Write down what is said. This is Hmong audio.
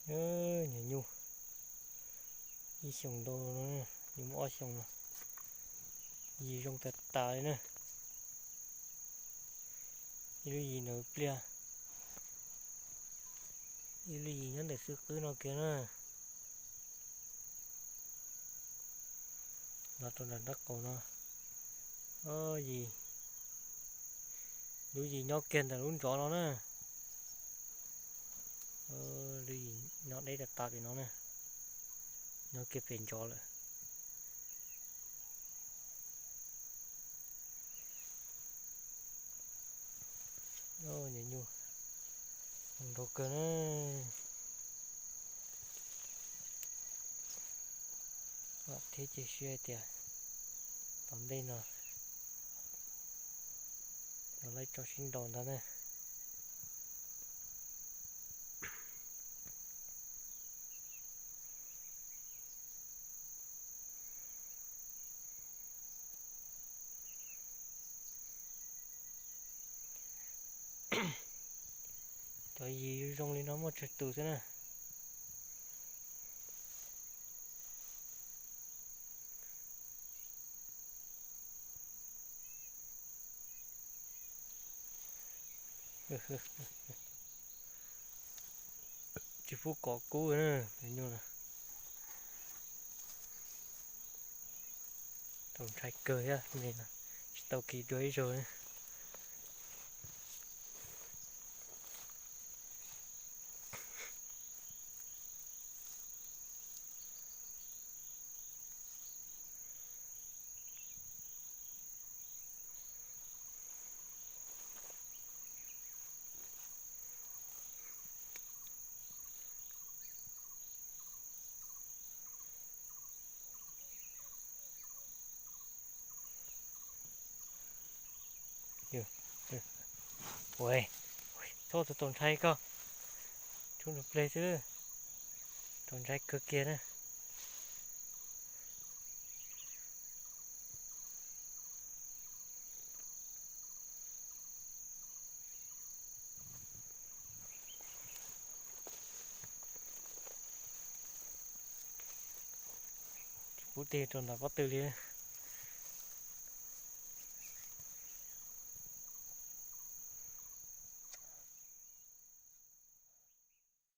Nyuam nyuj, ib xyoos ntau no, nyuj muaj ob xyoos no, yim zoo tas tas li na. Ib lub yim ntawm pliaj, ib lub yim nyob ntawm xwb qwb no kiag na. Los rau nram nraub qaum no, yim, lub yim nyob kiag ntawm lub ntsov no na. Lub yim nyob deb tas tas pem no na, nyob kiag pem ntsov lawm. Nyuam nyuj, zoo nraug kawg na. Thiab cia siab hais tias tom ntej no los laib tso sib nraus ntag na. Cov yim zoo li no muaj tsawg tus xwb na. Tsis pub kom kub na, nyuj na. Txaus ntshai kawg thiab, tsis tau kis dua ib zaug. Ua, txhob txaus ntshai koj, tsuas nrog pleg xwb, txaus ntshai kawg kiag na. Tsis pub tig rau nram pob tw li.